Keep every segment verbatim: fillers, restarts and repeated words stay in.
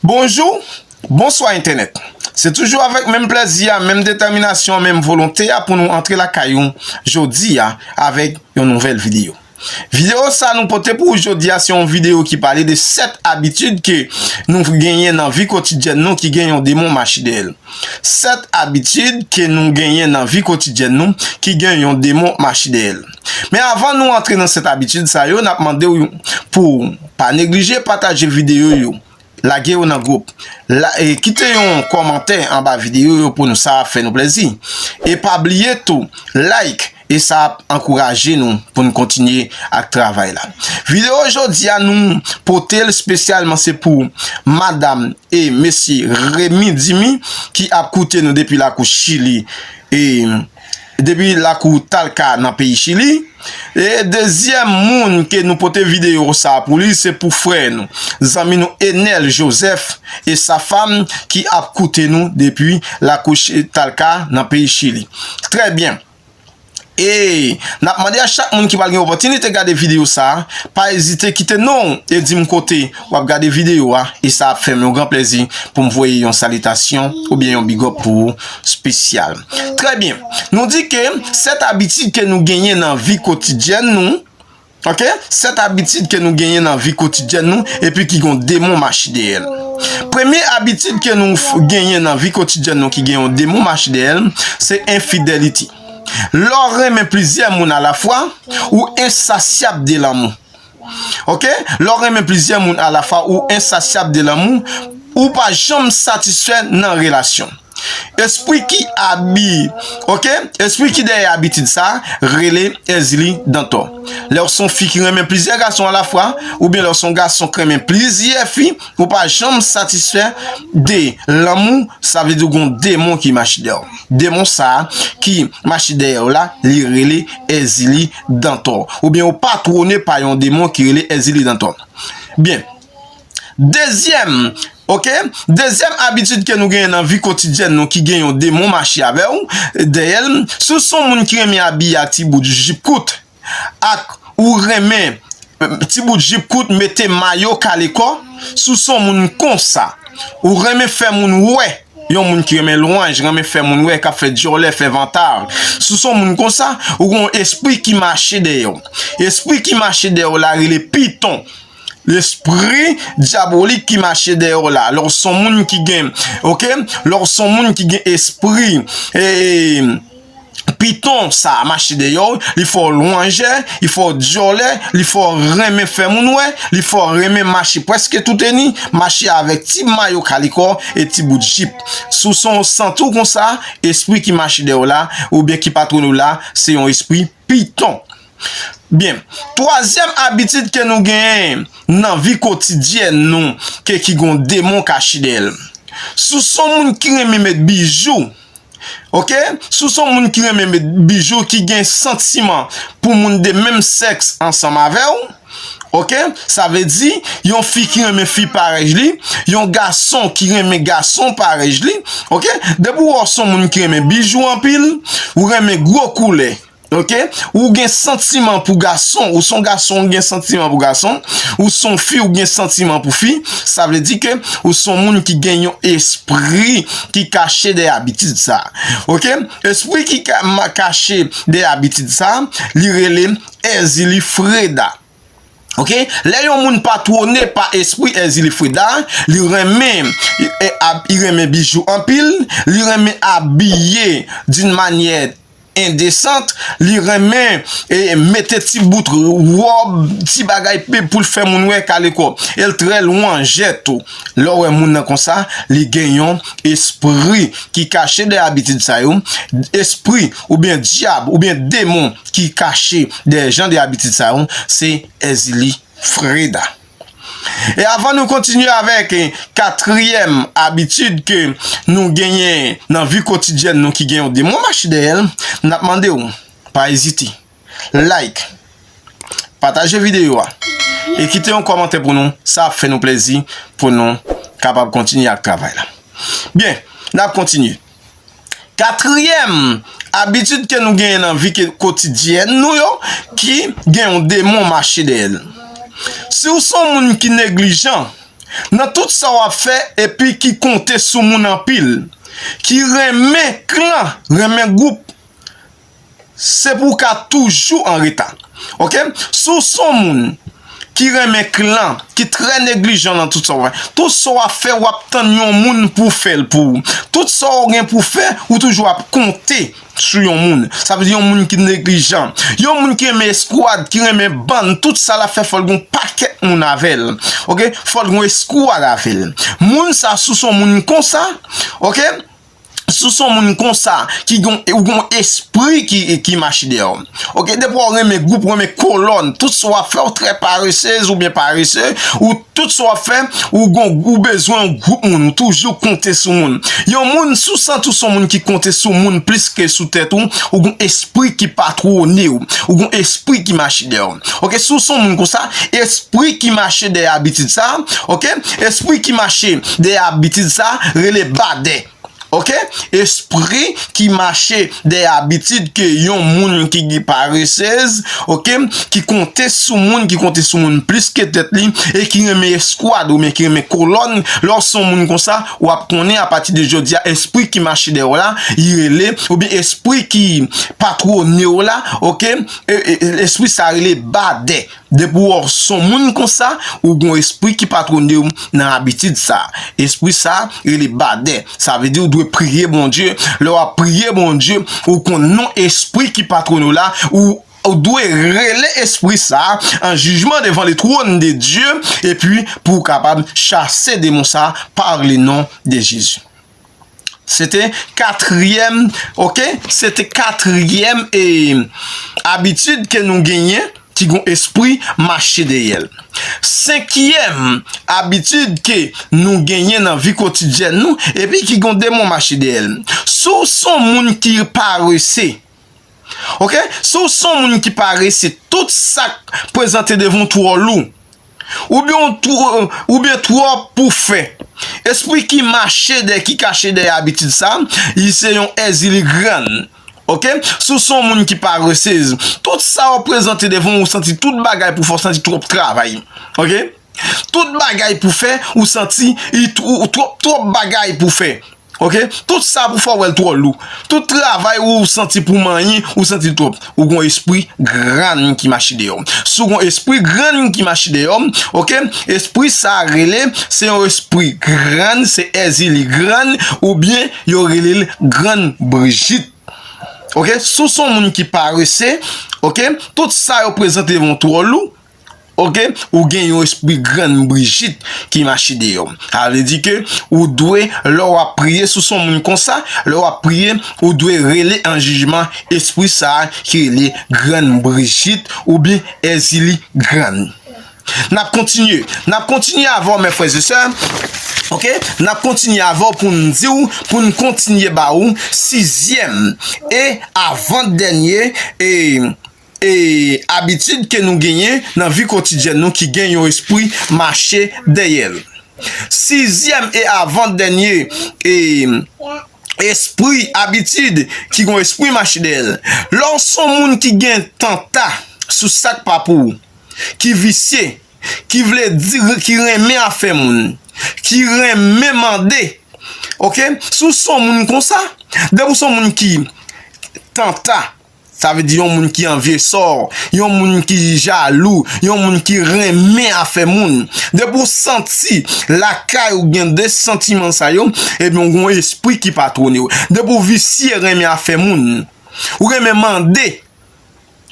Bonjou, bonswa entènèt. Se toujou avèk menm plèzi a, menm detèminasyon, menm volonte a pou nou antre lakay ou jodi a avèk yon nouvèl videyo. Videyo sa nou pote pou ou jodi a, se yon videyo ki pale de sèt abitid ke nou genyen nan vi kotidyèn nou ki gen yon demon mache dèyè l. Sèt abitid ke nou genyen nan vi kotidyèn nou ki gen yon demon mache dèyè l. Men avan nou antre nan sèt abitid sa yo, n ap mande w pou pa neglije pataje videyo yo, lage yo nan gwoup, la, e kite yon kòmantè anba videyo yo pou nou, sa ap fè nou plèzi. E pa bliye tou, like, e sa ap ankouraje nou pou nou kontinye ak travay la. Videyo jodi a nou pote l espesyalman se pou madanm e mesye Remy Dimy ki ap koute nou depi lakou Chili. E depi lakou Talca nan peyi Chili. E dezyèm moun ke nou pote videyo sa pou li, se pou frè nou, zanmi nou Enel Joseph e sa fanm ki ap koute nou depi lakou Ch-, Talca nan peyi Chili. Trè byen. E n ap mande a chak moun ki pral gen opòtinite gade videyo sa a, pa ezite kite non w e di m kote w ap gade videyo a, e sa ap fè m yon gran plèzi pou m voye yon salitasyon oubyen yon big up pou ou espesyal. Trè byen. Nou di ke sèt abitid ke nou genyen nan vi kotidyèn nou, ok? Sèt abitid ke nou genyen nan vi kotidyèn nou, epi ki gon demon mache dèyè l. Premye abitid ke nou f-, genyen nan vi kotidyèn nou ki gen yon demon mache dèyè l, se enfidèlite. Lè w renmen plizyè moun alafwa, ou ensasyab de lanmou. Ok? Lè w renmen plizyè moun alafwa, ou ensasyab de lanmou, ou pa janm satisfè nan relasyon. Espri ki abi, ok? Espri ki dèyè abitid sa a, rele Èzili Dantò. Lè w se yon fi ki renmen plizyè gason alafwa, oubyen lè w se yon gason ki renmen plizyè fi, ou pa janm satisfè de lanmou, sa vle di w gon demon ki mache dèyè w. Demon sa a ki mache dèyè w la, li rele Èzili Dantò. Oubyen ou patwone pa yon demon ki rele Èzili Dantò. Byen. Dezyèm, ok? Dezyèm abitid ke nou genyen nan vi kotidyèn nou ki gen yon demon mache avè w, dèyè l, si w se yon moun ki renmen abiye ak ti bout jip kout, ak ou renmen, eh, ti bout jip kout, mete mayo kale kò, si w se yon moun konsa, ou renmen fè moun wè, yon moun ki renmen lwanj, renmen fè moun wè, k ap fè djòlè, fè vantaj. Si w se yon moun konsa, ou gen yon espri ki mache dèyè w. Espri ki mache dèyè w la rele piton. Lespri dyabolik ki mache dèyè w la. Lè w se yon moun ki gen, ok? Lè w se yon moun ki gen espri, e, piton sa a mache dèyè w, li fè w lwanjè, li fè w djòlè, li fè w renmen fè moun wè, li fè w renmen mache prèske touteni, mache avèk ti mayo kale kò e ti bout jip. Si w se yon, santi w konsa, espri ki mache dèyè w la, oubyen ki patwone w la, se yon espri piton. Byen, twazyèm abitid ke nou genyen nan vi kotidyèn nou, ke ki gon demon kache dèyè l. Si w se yon moun ki renmen met bijou, ok? Si w se yon moun ki renmen met bijou, ki gen santiman pou moun de menm sèks ansanm avè w, ok? Sa vle di, yon fi ki renmen fi parèy li, yon gason ki renmen gason parèy li, ok? Depi w wè w se yon moun ki renmen bijou anpil, ou renmen gwo koulè, ok? Ou gen santiman pou gason, ou se yon gason, ou gen santiman pou gason, ou se yon fi, ou gen santiman pou fi, sa vle di ke ou se yon moun ki gen yon espri ki kache dèyè abitid sa a, ok? Espri ki ka-, ma-, kache dèyè abitid sa a, li rele Èzili Freda. Ok? Lè yon moun patwone pa espri Èzili Freda, li renmen, e, ab-, li renmen bijou anpil, li renmen abiye d'une manière indécente, li renmen, e, mete ti bout wòb, ti bagay pe pou l fè moun wè kale kò. E l trè lwanjè tou. Lè w wè moun nan konsa, li gen yon espri ki kache dèyè abitid sa yo. Espri oubyen dyab oubyen demon ki kache dèyè jan de abitid sa yo, se Èzili Freda. E avan nou kontinye avèk, eh, katriyèm abitid ke nou genyen nan vi kotidyèn nou ki gen yon demon mache dèyè l, n ap mande w, pa ezite, like, pataje videyo a, e kite yon kòmantè pou nou, sa ap fè nou plèzi pou nou kapab kontinye ak travay la. Byen, n ap kontinye. Katriyèm abitid ke nou genyen nan vi ke, kotidyèn nou yo, ki gen yon demon mache dèyè l. Si w se yon moun ki neglijan, nan tout sa w ap fè epi ki konte sou moun anpil, ki renmen klan, renmen gwoup, se pou w ka toujou an reta. Oke? Si w se yon moun ki renmen klan, ki trè neglijan nan tout sa w ap fè, tout sa w ap fè, w ap tann yon moun pou fè l pou ou. Tout sa w gen pou fè, ou toujou ap konte sou yon moun. Sa vle di yon moun ki neglijan. Yon moun ki renmen eskwad, ki renmen bann, tout sa l ap fè, fò l gen yon pakèt moun avè l. Oke? Fò l gen yon eskwad avè l. Moun sa, si w se yon moun konsa, oke? Si w se yon moun konsa, ki gon, ou gon espri ki, ki mache dèyè w. Oke? Depi w renmen gwoup, renmen kolòn, tout sa w ap fè, w trè paresez oubyen parese, ou tout sa w ap fè, ou gon, ou bezwen yon gwoup moun, ou toujou konte sou moun. Yon moun, si w santi w se yon moun ki konte sou moun plis ke sou tèt ou, ou gon espri ki patwone w, ou gon espri ki mache dèyè w. Oke, si w se yon moun konsa, espri ki mache dèyè abitid sa, oke, espri ki mache dèyè abitid sa, rele badè. Oke? Espri ki mache dèyè abitid ke yon moun ki, ki paresez, oke? Ki konte sou moun, ki konte sou moun plis ke tèt li, e ki renmen eskwad oubyen ki renmen kolòn, lè w se yon moun konsa, w ap konnen apati de jodi a, espri ki mache dèyè w la, li rele, oubyen espri ki patwone w la, oke? E, e, e, espri sa rele badè. Depi w se yon moun konsa, ou gon espri ki patwone w nan abitid sa. Espri sa rele badè. Sa vle di ou dwe priye Bondye. Lè w ap priye Bondye, ou konn non espri ki patwone w la, ou, ou dwe rele espri sa an jijman devan le trône de Dieu, epi pou w kapab chase demon sa par le nom de Jésus. Se te katriyèm, oke? Se te katriyèm, e, abitid ke nou genyen, ki gon espri mache dèyè l. Senkyèm abitid ke nou genyen nan vi kotidyèn nou, epi ki gon demon mache dèyè l. Si w se yon moun ki parese, oke? Si w se yon moun ki parese, tout sa k prezante devan w twò lou, oubyen w two-, oubyen twòp pou fè. Espri ki mache dèyè, ki kache dèyè abitid sa, li se yon èzili grann. Oke? Si w se yon moun ki paresez, tout sa w prezante devan w, ou santi tout bagay pou fè, w santi twòp travay. Oke? Tout bagay pou fè, ou santi, i tw-, ou twòp, twòp bagay pou fè. Oke? Tout sa pou fè w wè l twò lou. Tout travay ou santi pou manyen, ou santi l twòp. Ou gon espri grann ki mache dèyè w. Si w gon espri grann ki mache dèyè w, oke? Espri sa rele, se yon espri grann, se èzili grann, oubyen yo rele l grann Brijit. Oke? Si w se yon moun ki parese, oke? Tout sa yo prezante devan w twò lou, oke? Ou gen yon espri grann Brijit ki mache dèyè w. Sa vle di ke ou dwe, lè w ap priye, si w se yon moun konsa, lè w ap priye, ou dwe rele an jijman espri sa a ki rele grann Brijit oubyen èzili grann. N ap kontinye. N ap kontinye avè w, mes frères et sœurs. Oke? N ap kontinye avè w pou n di w, pou n kontinye ba ou sizyèm e avan dènye, e, e abitid ke nou genyen nan vi kotidyèn nou ki gen yon espri mache dèyè l. Sizyèm e avan dènye, e, espri, abitid ki gon espri mache dèyè l. Lè w se yon moun ki gen tanta sou sa k pa pou ou, ki visye, ki vle di, ki renmen afè moun, ki renmen mande. Oke? Si w se yon moun konsa, depi w se yon moun ki tanta, sa vle di yon moun ki anvyesò, yon moun ki jalou, yon moun ki renmen afè moun. Depi w santi lakay ou gen de santiman sa yo, ebyen, ou gon espri ki patwone w. Depi w visye, renmen afè moun, ou renmen mande,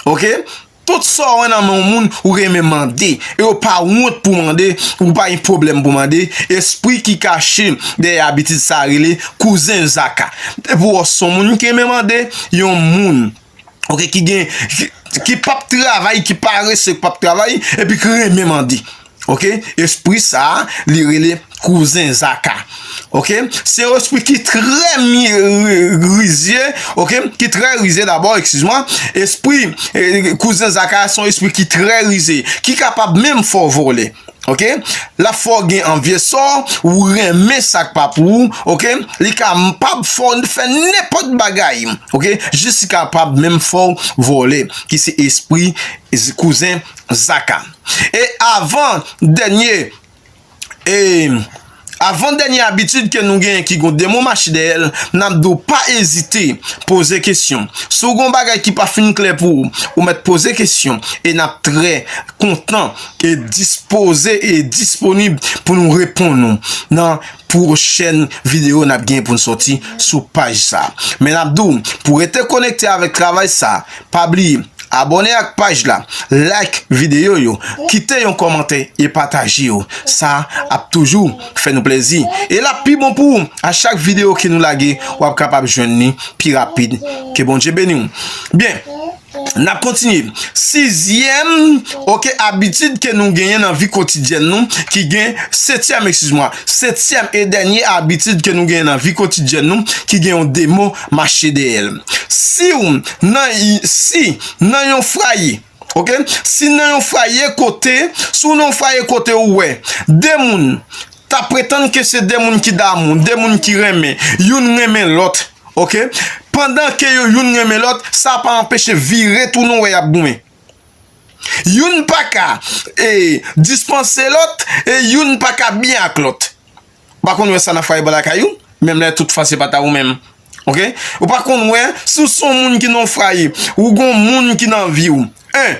oke? Tout sa w wè nan men yon moun, ou renmen mande. E w pa wont pou mande, ou pa gen pwoblèm pou mande. Espri ki kache dèyè abitid sa rele kouzen zaka. Depi w wè se yon moun ki renmen mande, yon moun, oke, ki gen, ki, ki p ap travay, ki parese, ki p ap travay, epi ki renmen mande. Oke? Espri sa a, li rele kouzen zaka. Oke? Se yon espri ki trè mi-, ri-, rizye, oke? Ki trè rizye dabò, eskiz mwa. Espri, eh, kouzen zaka a se yon espri ki trè rizye, ki kapab menm fè w vòlè. Oke? L ap fè w gen anvyesò, ou renmen sa k pa pou ou, oke? Li kapab fè w fè nenpòt bagay, oke? Jis li kapab menm fè w vòlè, ki se espri kouzen zaka. E avan dènye, E avan dènye abitid ke nou genyen ki gon demon mache dèyè l, n ap di w pa ezite poze kesyon. Si w gon bagay ki pa fin klè pou ou, ou mèt poze kesyon e n ap trè kontan e dispoze e disponib pou nou reponn ou nan pwochèn videyo n ap gen pou n sòti sou paj sa. Men n ap di w, pou rete konekte avèk travay sa, pa bliye abòne ak paj la, like videyo yo, kite yon kòmantè e pataje yo. Sa ap toujou fè nou plezi. E l ap pi bon pou ou. A chak videyo ke nou lage, w ap kapab jwenn li pi rapid. Ke Bondye beni w. Byen, n ap kontinye. Sizyèm, oke, abitid ke nou genyen nan vi kotidyèn nou, ki gen, setyèm, eskize mwa, setyèm e dènye abitid ke nou genyen nan vi kotidyèn nou, ki gen yon demon mache dèyè l. Si w nan, si nan yon fwaye, oke? Si nan yon fwaye kote, si w nan yon fwaye kote ou wè de moun ta pretann ke se de moun ki damou, de moun ki renmen, youn renmen lòt, oke? Pandan ke yo youn renmen lòt, sa pa anpeche vire tounen w wè y ap goumen. Youn pa ka e, dispanse lòt, e youn pa ka byen ak lòt. Ou pa konn wè sa nan fwaye bò lakay ou, menm lè tout fwa se pa ta ou menm. Oke? Ou pa konn wè, si w se yon moun ki nan fwaye, ou gon moun ki nan vi w. En,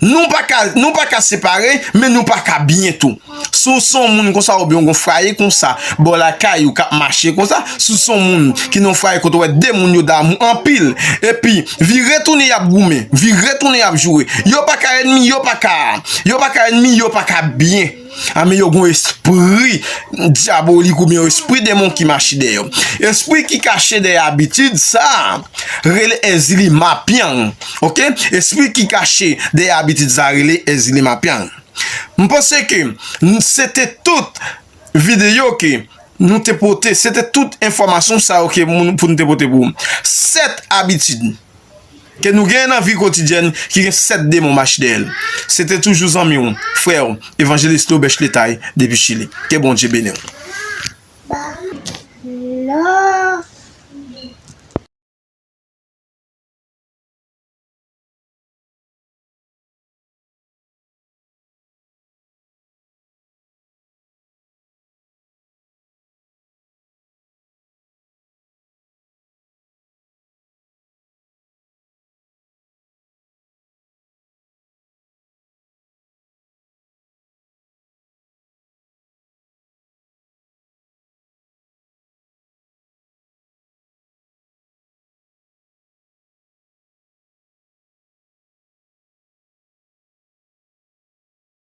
nou pa ka, nou pa ka separe, men nou pa ka byen tou. Si w se yon moun konsa, oubyen w gon fwaye konsa, bò lakay ou k ap mache konsa, si w se yon moun ki nan fwaye kote w wè de moun yo damou anpil, epi vire tounen y ap goumen, vire tounen y ap joure, yo pa ka ènmi, yo pa ka, yo pa ka ènmi, yo pa ka byen. A, men yo gon espri dyabolik oubyen yon espri demon ki mache dèyè yo. Espri ki kache dèyè abitid sa a rele Èzili Mapyang. Oke? Espri ki kache dèyè abitid sa a rele Èzili Mapyang. M panse ke n-, se te tout videyo ke nou te pote, se te tout enfòmasyon sa yo ke moun, pou n te pote pou ou. Sèt abitid ke nou genyen nan vi kotidyèn ki gen sèt demon mache dèyè l. Se te toujou zanmi w, frè w, Evanjelis Lobèch Letay depi Chili. Ke Bondye beni w.